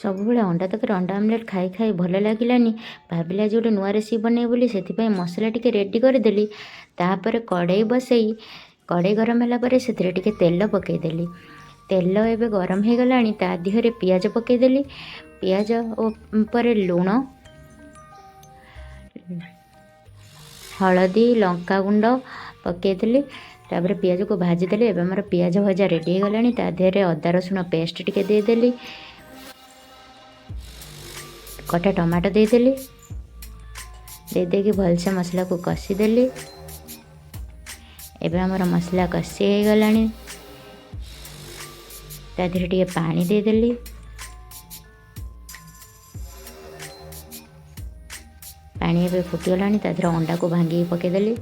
ସବୁବେଳେ ଅଣ୍ଡା ତରକାରୀ, ଅଣ୍ଡା ଆମଲେଟ୍ ଖାଇ ଖାଇ ଭଲ ଲାଗିଲାନି। ଭାବିଲି ଆଜି ଗୋଟେ ନୂଆ ରେସିପି ବନେଇବି ବୋଲି, ସେଥିପାଇଁ ମସଲା ଟିକେ ରେଡ଼ି କରିଦେଲି। ତାପରେ କଡ଼େଇ ବସେଇ, କଡ଼େଇ ଗରମ ହେଲା ପରେ ସେଥିରେ ଟିକେ ତେଲ ପକାଇଦେଲି। ତେଲ ଏବେ ଗରମ ହେଇଗଲାଣି, ତା ଦେହରେ ପିଆଜ ପକାଇଦେଲି। ପିଆଜ ପରେ ଲୁଣ, ହଳଦୀ, ଲଙ୍କାଗୁଣ୍ଡ ପକାଇଦେଲି। ତାପରେ ପିଆଜକୁ ଭାଜିଦେଲି। ଏବେ ଆମର ପିଆଜ ଭଜା ରେଡ଼ି ହେଇଗଲାଣି। ତା ଦେହରେ ଅଦା ରସୁଣ ପେଷ୍ଟ ଟିକେ ଦେଇଦେଲି, କଟା ଟମାଟୋ ଦେଇଦେଲି। ଦେଇଦେଇକି ଭଲସେ ମସଲାକୁ କଷିଦେଲି। ଏବେ ଆମର ମସଲା କଷି ହେଇଗଲାଣି। ତା ଦେହରେ ଟିକେ ପାଣି ଦେଇଦେଲି। ପାଣି ଏବେ ଫୁଟିଗଲାଣି। ତା ଦେହରେ ଅଣ୍ଡାକୁ ଭାଙ୍ଗିକି ପକାଇଦେଲି।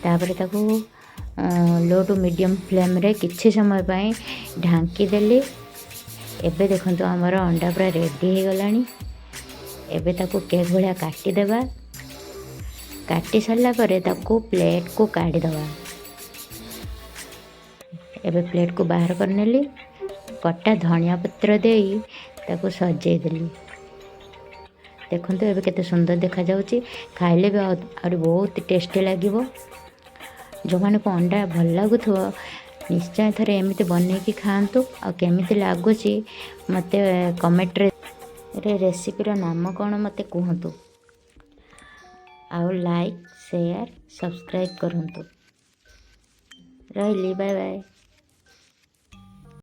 ତାପରେ ତାକୁ ଲୋ ଟୁ ମିଡ଼ିୟମ୍ ଫ୍ଲେମ୍ରେ କିଛି ସମୟ ପାଇଁ ଢାଙ୍କିଦେଲି। ଏବେ ଦେଖନ୍ତୁ, ଆମର ଅଣ୍ଡା ପୁରା ରେଡ଼ି ହେଇଗଲାଣି। ଏବେ ତାକୁ କେକ୍ ଭଳିଆ କାଟିଦେବା। କାଟି ସାରିଲା ପରେ ତାକୁ ପ୍ଲେଟ୍କୁ କାଢ଼ିଦେବା। ଏବେ ପ୍ଲେଟ୍କୁ ବାହାର କରିନେଲି। କଟା ଧନିଆ ପତ୍ର ଦେଇ ତାକୁ ସଜେଇଦେଲି। ଦେଖନ୍ତୁ, ଏବେ କେତେ ସୁନ୍ଦର ଦେଖାଯାଉଛି। ଖାଇଲେ ବି ଆହୁରି ବହୁତ ଟେଷ୍ଟି ଲାଗିବ। ଯେଉଁମାନଙ୍କୁ ଅଣ୍ଡା ଭଲ ଲାଗୁଥିବ, ନିଶ୍ଚୟ ଥରେ ଏମିତି ବନେଇକି ଖାଆନ୍ତୁ। ଆଉ କେମିତି ଲାଗୁଛି ମୋତେ କମେଣ୍ଟରେ, ରେସିପିର ନାମ କ'ଣ ମୋତେ କୁହନ୍ତୁ। ଆଉ ଲାଇକ୍, ସେୟାର, ସବସ୍କ୍ରାଇବ୍ କରନ୍ତୁ। ରହିଲି, ବାଏ ବାଏ।